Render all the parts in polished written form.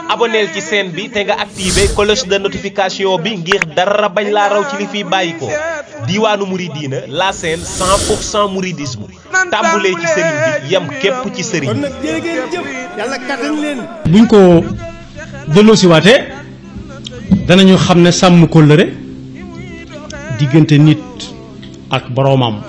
abonneel ci chaîne bi te nga activé cloche de notification bi ngir dara bañ laa raw ci li fiy bàyyikoo Diwaanu Mouridina la chaîne 100% mouridisme tàmbulee ci sëriñ bi yem képp ci sëriñ kon nag jërë ngeen jëf yàlla kattan leen. buñ ko delloosiwaatee danañu xam ne sàmm kóllëre diggante nit ak boroomam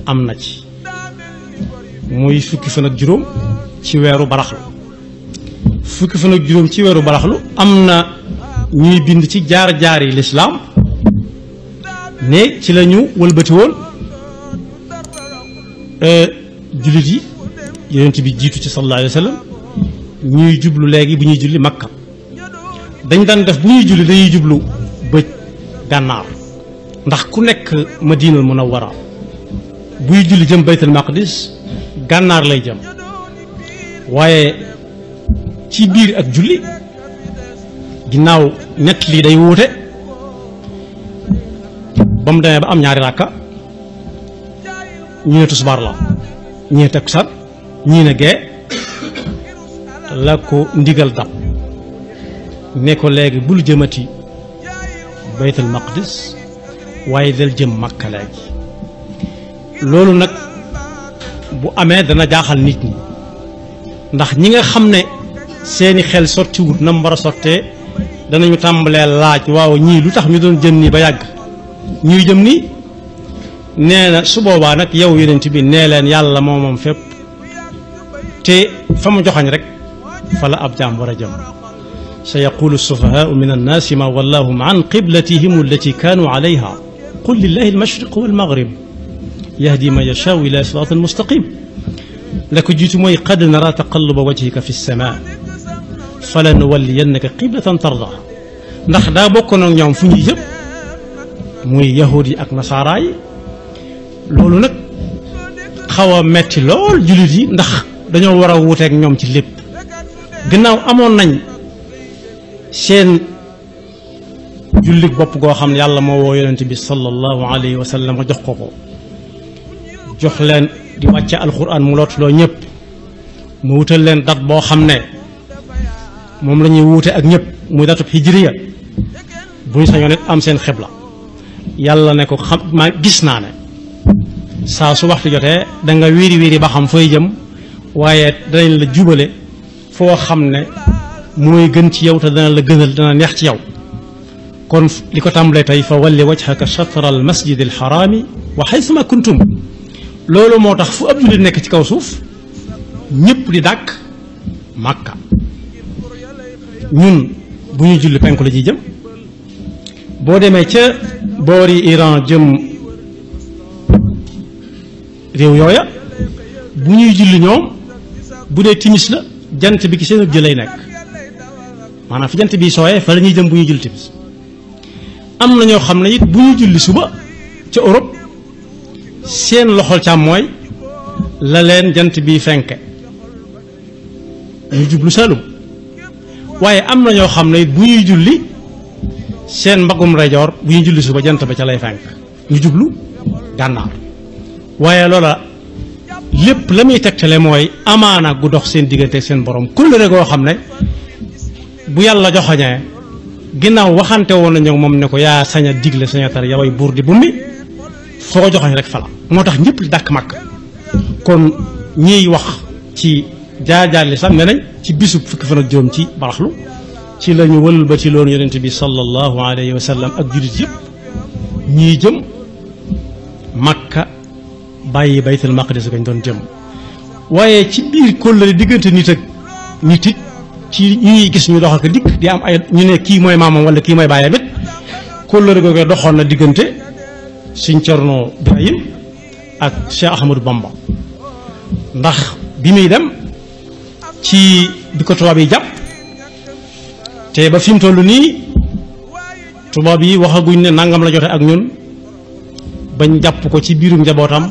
am na ci muy fukki fan ak juróom ci weeru baraxlu fukki fan ak juróom ci weeru baraxlu am na ñuy bind ci jaar-jaar yi lislaam ne ci la ñu wëlbati woon jullit yi yonent bi jiitu ci sallallahu alayhi wa sallam ñuy jublu léegi bu ñuy julli makka dañ daan def bu ñuy julli dañuy jublu bëj gànnaar ndax ku nekk madinal munawwara buy julli jëm baytul maqdis gànnaar lay jëm waaye ci biir ak julli ginnaaw nett lii day wuute ba mu demee ba am ñaari ràkka ñu ne tisbaar la ñii ne takkusaan ñii ne gee la ko ndigal dab ne ko léegi bul jëmati baytul maqdis waaye del jëm makka léegi loolu nag bu amee dana jaaxal nit ñi ndax ñi nga xam ne seeni xel sottiwut na mu war a sottee danañu tàmbalee laaj waaw ñii lu tax ñu doon jëm nii ba yàgg ñuy jëm nii nee na su boobaa nag yow yonent bi nee leen yàlla moom fépp te fa mu joxañ rek fa la ab jaam war a jëm sa yaqulu sufahaau min annaasi ma wallahum an qiblatihim allati kaanu alayha qul lillahi almashriq walmaghrib yahdi man yashaau ila siraatin mustaqim la ko jiitu mooy qad nara taqalluba wajhika fi lsama fala nuwalliyannaka qiblatan tardaha ndax daa bokkoon ak ñoom fu ñuy jëm muy yahud yi ak nasaara yi loolu nag xaw a metti lool jullit yi ndax dañoo war a wuuteek ñoom ci lépp gannaaw amoon nañ seen jullit bopp goo xam ne yàlla moo woo yonent bi sallallahu alayhi wa sallam jox ko jox leen di wàcce alxuraan mu lootuloo ñëpp mu wutal leen dat boo xam ne moom la ñuy wuute ak ñëpp muy datub hijriya bu ñu sañoon it am seen xibla yàlla ne ko xam maa gis naa ne saa su waxtu jotee da nga wiiri wiiri ba xam fooy jëm waaye danañ la jubale foo xam ne mooy gën ci yow te dana la gënal dana neex ci yow kon li ko tàmbalee tey fa walli wajhaka shatra al masjid al xaraami wa xaytuma kuntum loolu moo tax fu ab jullit nekk ci kaw suuf ñëpp di dàkk màkka ñun bu ñuy julli penku la ji jëm boo demee ca boori Iran jëm réew yooya bu ñuy julli ñoom bu dee timis la jant bi ki seen jë lay nekk maanaam fi jant bi sooyee fa la ñuy jëm bu ñuy julli timis am na ñoo xam ne it bu ñuy julli suba ca Europe seen loxol càmmooy la leen jant bi fenke ñu jublu Saalum waaye am na ñoo xam ne it bu ñuy julli seen mbagum rajoor bu ñuy julli suba jant ba ca lay fenk ñu jublu gànnaar waaye loola lépp la muy tegtale mooy amaana gu dox seen diggante ak seen borom kóllëre goo xam ne bu yàlla joxoñee ginnaaw waxante woon nañu moom ne ko yaa sañ a digle sañ a tar yaway buur di bummi foo joxoñ rek fala moo tax ñëpp di dàkk màkk kon ñiy wax ci jaar-jaar li sax ne nañ ci bisub fukki fan ak juróom ci baraxlu ci la ñu wëlbati loon yonent bi sallallahu alayhi wa sallam ak jullit yëpp ñii jëm makka bàyyi baytul maqdis gañ doon jëm waaye ci biir kóllëre diggante nit ak nit it ci ñuy gis ñu dox ak dikk di am ay ñu ne kii mooy maamam wala kii mooy baayam it kóllëre googu doxoon na diggante Sëñ Cerno Birahim ak Cheikh Ahmadou Bamba ndax bi muy dem ci bi ko tubaab yi jàpp te ba fi mu toll nii tubaab yi waxaguñ ne nangam la jote ak ñun bañ jàpp ko ci biirum njabootam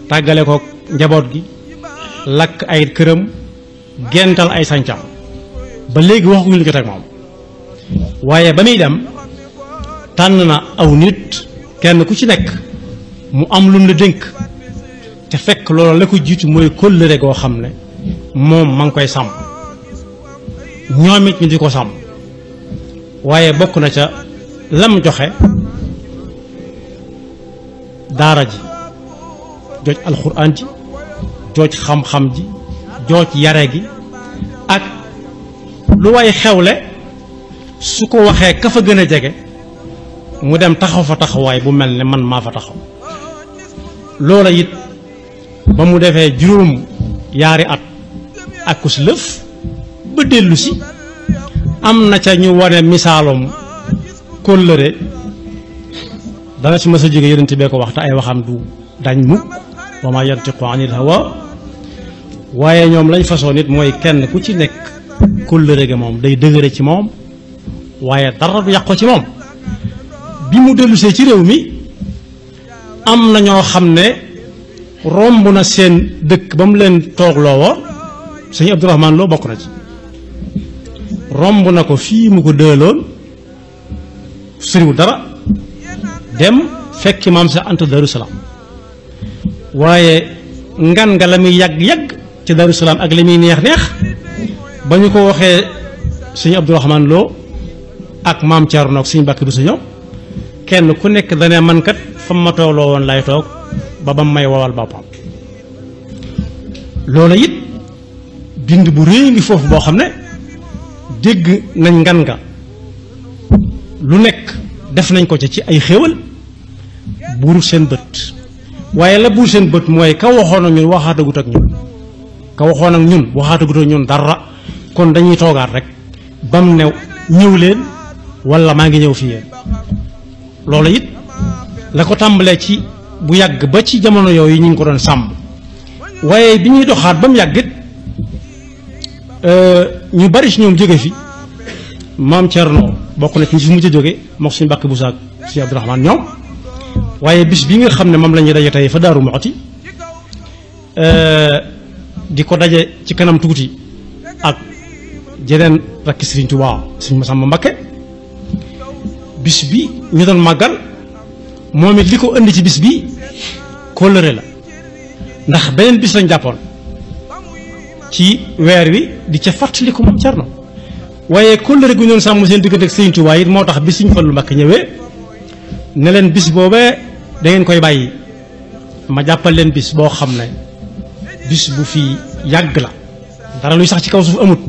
tàggale ko njaboot gi lakk ay këram gental ay sancam ba léegi waxaguñ lu jote ak moom waaye ba muy dem tànn na aw nit kenn ku ci nekk mu am lum la dénk te fekk loolu la ko jiitu mooy kóllëre goo xam ne moom ma ngi koy sàmm ñoom it ñu di ko sàmm waaye bokk na ca lam joxe daara ji jooj alxuraan ji jooj xam-xam ji jooj yare gi ak lu way xewle su ko waxee ka fa gën a jege mu dem taxaw fa taxawaay bu mel ne man maa fa taxaw loola it ba mu defee juróom yaari at ak kus lëf ba dellu si am na ca ñu wane misaalum kóllëre dana ci mës a jóge yonent bee ko wax te ay waxam du dañ mukk wa ma yantiqu anil hawa waaye ñoom lañ façon nit mooy kenn ku ci nekk kóllëre ga moom day dëgëre ci moom waaye dara du yàq ko ci moom bi mu dellusee ci réew mi am na ñoo xam ne romb na seen dëkk ba mu leen toogloo woon sëñ Abdourahmane Lo bokk na ci romb na ko fii mu ko dëloon sëriwu dara dem fekki maam sa Anta Darou Salaam waaye ngan nga la muy yàgg-yàgg ci Darou Salaam ak li muy neex-neex ba ñu ko waxee sëñ Abdourahmane Lo ak maam Thierno ak sëñ Mbàkke bu sa ñëw kenn ku nekk dane man kat fa ma toogloo woon lay toog ba ba may wowal boppam loola it bind bu réy ngi foofu boo xam ne dégg nañ ngan nga lu nekk def nañ ko ci ay xéewal buurut seen bët waaye la buur seen bët mooy ka waxoon ak ñun waxaatagut ak ñun ka waxoon ak ñun waxaatagut ak ñun dara kon dañuy toogaat rek bam ne ñëw leen wala maa ngi ñëw fi yéen loolu it la ko tàmbalee ci bu yàgg ba ci jamono yooyu ñu ngi ko doon sàmm waaye bi ñuy doxaat ba mu yàggit ñu bari si ñoom jóge fi maam Thierno bokk na ci ñu fi mujj a jóge mook suñu Mbàkke bu saak si Abdourahmane ñoom waaye bis bi nga xam ne moom la ñuy daje tey fa Daaru Muxti di ko daje ci kanam tuuti ak jeneen rakki Sëriñ Tuubaa Sëriñ Masamba Mbakke bis bi ñu doon màggal moom it li ko indi ci bis bi kóllëre la ndax beneen bis lañ jàppoon ci weer wi di ca fàttaliku moom Cerno waaye kóllëre gu ñu doon sàmm seen diggante ak Sëriñ Tuubaa it moo tax bis Sëriñ Fallu Mbakke ñëwee ne leen bis boobee da ngeen koy bàyyi ma jàppal leen bis boo xam ne bis bu fi yàgg la dara luy sax ci kaw suuf amut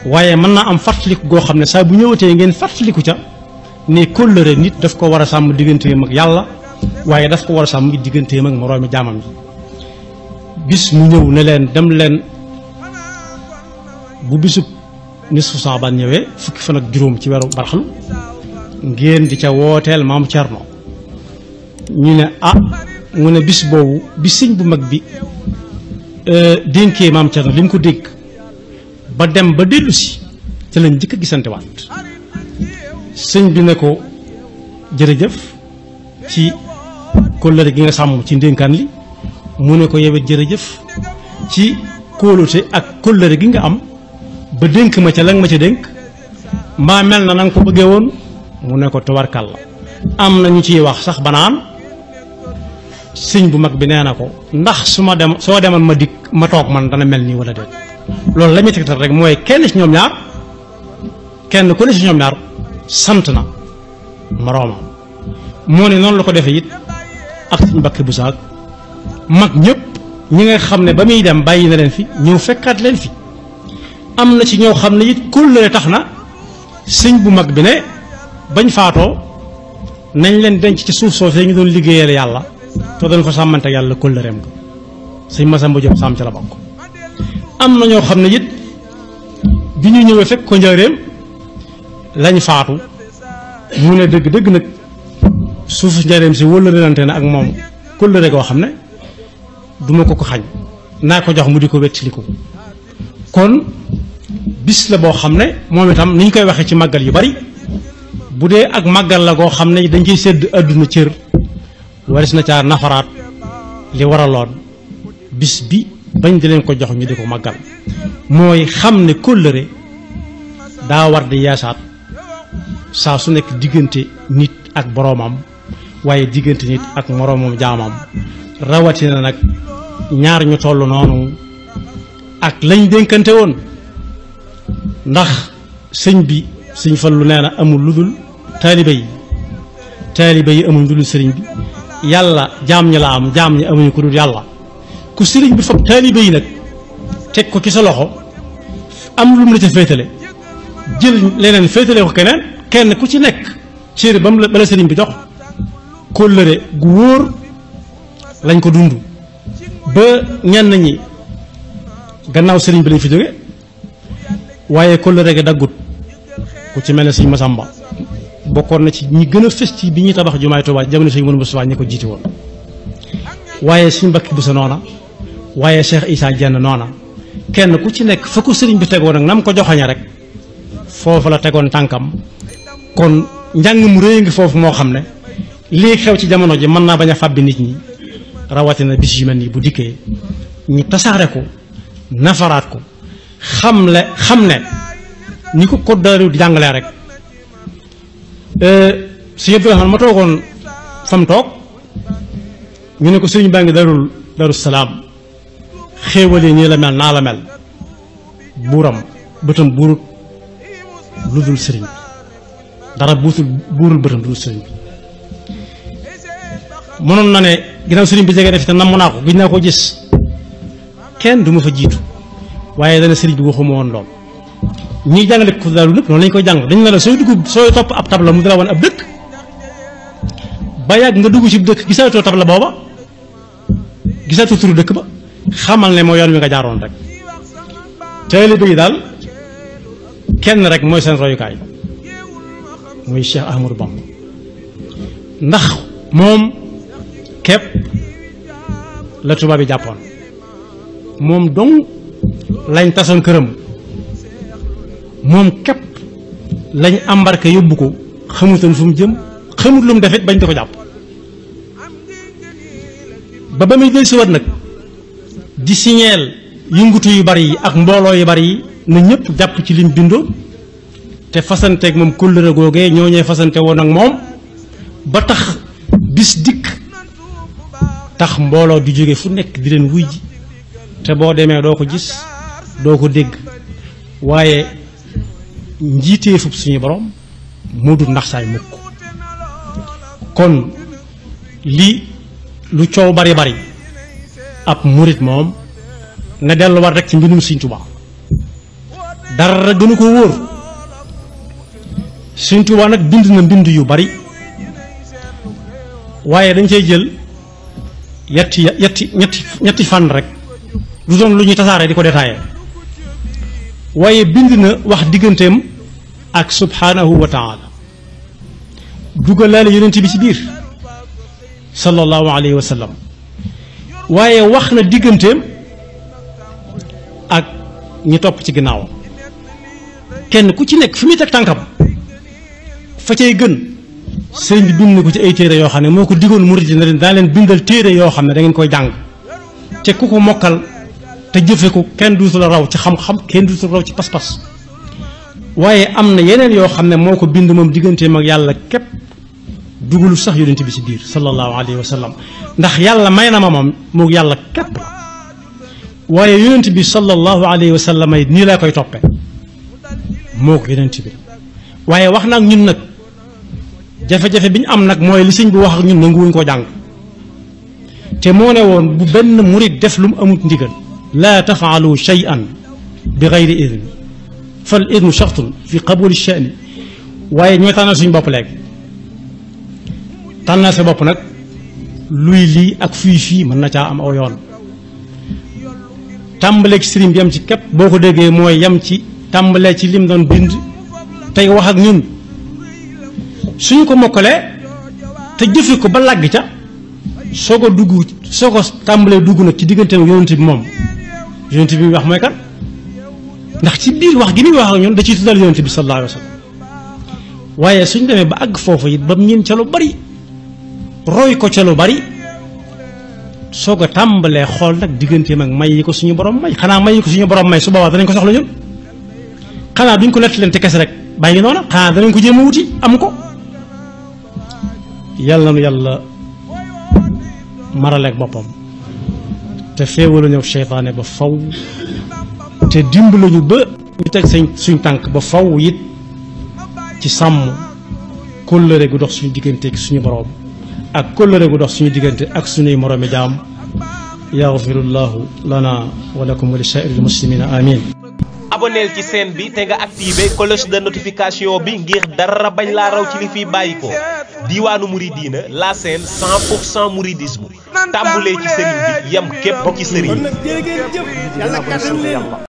waaye mën naa am fàttaliku goo xam ne saa bu ñëwatee ngeen fàttaliku ca ne kóllëre nit daf ko war a sàmm digganteem ak yàlla waaye daf ko war a sàmm digganteem ak moroomi jaamam yi bis mu ñëw ne leen dem leen bu bisub nisfu Saabaan ñëwee fukki fan ak juróom ci weeru barxalu ngeen di ca wooteel maam Cerno ñu ne ah mu ne bis boobu bi sëñ bu mag bi dénkee maam Cerno li mu ko dénk ba dem ba dellu si ca lañ njëkk a gisante waat sëñ bi ne ko jërëjëf ci kóllëre gi nga sàmm ci ndénkaan li mu ne ko yewet jërëjëf ci kóolute ak kóllëre gi nga am ba dénk ma ca la nga ma ca dénk mbaa mel na nga ko bëggee woon mu ne ko tawarkal la am na ñu ciy wax sax banaan sëñ bu mag bi nee na ko ndax su ma dem soo demoon ma dikk ma toog man dana mel nii wala déet loolu la muy tegtal rek mooy kenn ci ñoom ñaar kenn ku ne ci ñoom ñaar sant na moroomam moo ne noonu la ko defee it ak suñu Mbàkke bu saak mag ñëpp ñi nga xam ne ba muy dem bàyyi na leen fi ñëw fekkaat leen fi am na ci ñoo xam ne it kóllëre tax na sëñ bu mag bi ne bañ faatoo nañ leen denc ci suuf soosee ñu doon liggéeyal yàlla te doon ko sàmmante yàlla kóllëreem ko sëñ Masamba Jóob Sàmm ca la bokk am na ñoo xam ne it bi ñu ñëwee fekk ko njëreem lañ faatu mu ne dëgg-dëgg nag suufu njëreem si wëllërante na ak moom kóllëre goo xam ne duma ko xañ naa ko jox mu di ko wettiliku kon bis la boo xam ne moom itam ni ñu koy waxee ci màggal yu bari bu dee ak màggal la goo xam ne dañ ciy sédd àdduna cër waris na caa nafaraat li waraloon bis bi bañ di leen ko jox ñu di ko màggal mooy xam ne kóllëre daa war di yaasaat saa su nekk diggante nit ak boroomam waaye diggante nit ak moroomam jaamam rawatina nag ñaar ñu toll noonu ak lañ dénkante woon ndax sëñ bi sëñ Fallu nee na amul lu dul taalibe yi amul lu dul sëriñ bi yàlla jaam ñi la am jaam ñi amuñu ko dul yàlla ku sëriñ bi fab taalibe yi nag teg ko ci sa loxo am lu mu la ca féetale jël leneen féetale ko kenn ku ci nekk cër ba mu la sëriñ bi jox kóllëre gu wóor lañ ko dund ba ñenn ñi gannaaw sëriñ bi lañ fi jóge waaye kóllëre gi daggut ku ci mel ne sëñ Masamba bokkoon na ci ñi gën a fës ci bi ñuy tabax jumaay Tuubaa jamono sëñ Mouhamadou Moustapha ñi ko jiiti woon waaye sëñ Mbàkke Buso noona waaye Cheikh Issa Dieng noona kenn ku ci nekk fa ko sëriñ bi tegoon nag nam ko joxaña rek foofu la tegoon tànkam kon njàng mu réy ngi foofu moo xam ne lii xew ci jamono ji mën naa bañ a fàbbi nit ñi rawatina bis yu mel nii bu dikkee ñu tasaare ko nafaraat ko xam ne ñi ko koddaru di jàngalee rek sëñ Abdourahmane ma toogoon fam toog ñu ne ko sëriñ baa ngi Daru Salaam xéewale nii la mel naa la mel buuram bëtam buurut lu dul sëriñ bi dara buurul bëtam lu dul sëriñ bi mënoon na ne ginnaaw sëriñ bi jege def te namm naa ko gis naa ko gis kenn du ma fa jiitu waaye dana sëriñ bi waxuma woon lool ñiy jàngale ko daal lépp noonu lañ koy jàng dañ ne la sooy topp ab tabla mu dala woon ab dëkk ba yàgg nga dugg ci dëkk gisaatoo tabla booba gisaatoo turu dëkk ba xamal ne moo yoon wi nga jaaroon rek taalibe yi daal kenn rek mooy seen royukaay muy Cheikh Ahmadou Bamba ndax moom képp la tubaab yi jàppoon moom dong lañ tasoon këram moom képp lañ embarqué yóbbu ko xamutoon fu mu jëm xamut lu mu defit bañ di ko jàpp ba muy del siwaat nag di signeel yëngutu yu bari yi ak mbooloo yu bari yi na ñëpp jàpp ci lim bindoo te fasanteeg moom kóllëre googee ñoo ñee fasante woon ak moom ba tax bis dikk tax mbooloo di jóge fu nekk di leen wuy ji te boo demee doo ko gis doo ko dégg waaye njiitee fub suñu borom moo dul ndax saay mukk kon li lu coow bari bari ab murit moom na delluwaat rek ci mbindum Sëñ Tuubaa dara gënu ko wóor Sëñ Tuubaa nag bind na mbind yu bari waaye dañ cay jël ñetti fànn rek du doon lu ñuy tasaare di ko détaillé waaye bind na wax digganteem ak subhanahu wa taala dugalaale yonent bi ci biir sallallahu alayhi wa sallam waaye wax na digganteem ak ñi topp ci ginnaaw kenn ku ci nekk fi muy teg tànkam fa cay gën sëriñ bi bind na ko ci ay téere yoo xam ne moo ko digoon murid na leen daa leen bindal téere yoo xam ne da ngeen koy jàng te ku ko mokkal te jëfe ko kenn duutu la raw ci xam-xam kenn duutu la raw ci pas-pas waaye am na yeneen yoo xam ne moo ko bind moom digganteem ak yàlla képp dugalu sax yonent bi ci biir sallallahu alayhi wa sallam ndax yàlla may na ma moom moog yàlla képp la waaye yonent bi sallallahu alayhi wa sallam ay nii laa koy toppe moog yonent bi waaye wax na ak ñun nag jafe-jafe bi ñu am nag mooy li sëñ bi wax ak ñun nanguwuñ koo jàng te moo ne woon bu benn murit def lu mu amut ndigal laa tafaalu shay'an bi gayri idni fal idnu shartun fi qabuli sha'ni waaye ñooy tànnal suñu bopp léegi tànnal sa bopp nag luy lii ak fii mën na caa am aw yoon tàmbaleeg sëriñ bi yam ci képp boo ko déggee mooy yam ci tàmbalee ci lim doon bind tey wax ak ñun suñu ko mokkalee te jëfe ko ba làgg ca soo ko tàmbalee dugg nag ci digganteem yonent bi moom yonent bi muy wax mooy kan ndax ci biir wax gi muy wax ak ñun da ciy tuddal yonent bi sallallahu alayhi wa sallam waaye suñ demee ba àgg foofu it ba ñeen ca lu bari roy ko ca lu bari soo ko tàmbalee xool nag digganteem ak may yi ko suñu borom may xanaa may yi ko suñu borom may su boobaa danañ ko soxla ñun xanaa duñ ko nett leen te kese rek bàyyi noona xanaa danañ ko jéem a wuti am ko yàlla nu yàlla maraleeg boppam te feewalu ñëw seytaane ba faw te dimbali ñu ba ñu teg suñ tànk ba faw it ci sàmm kóllëre gu dox suñu diggante ak suñu boroom ak kóllëre gu dox suñu diggante ak suñuy moroomi jaam yaxfirullahu lana wa lakum wa li saa'iril muslimina amin. aboneel ci chaîne bi te nga activé cloche de notification bi ngir dara bañ laa raw ci li fiy bàyyi ko diwaanu Mouridina la chaîne 100% mouridisme tàmbulee ci sëriñ bi yem képp ci sëriñ kon nag jërë ngeen jëf yàlla kattan leen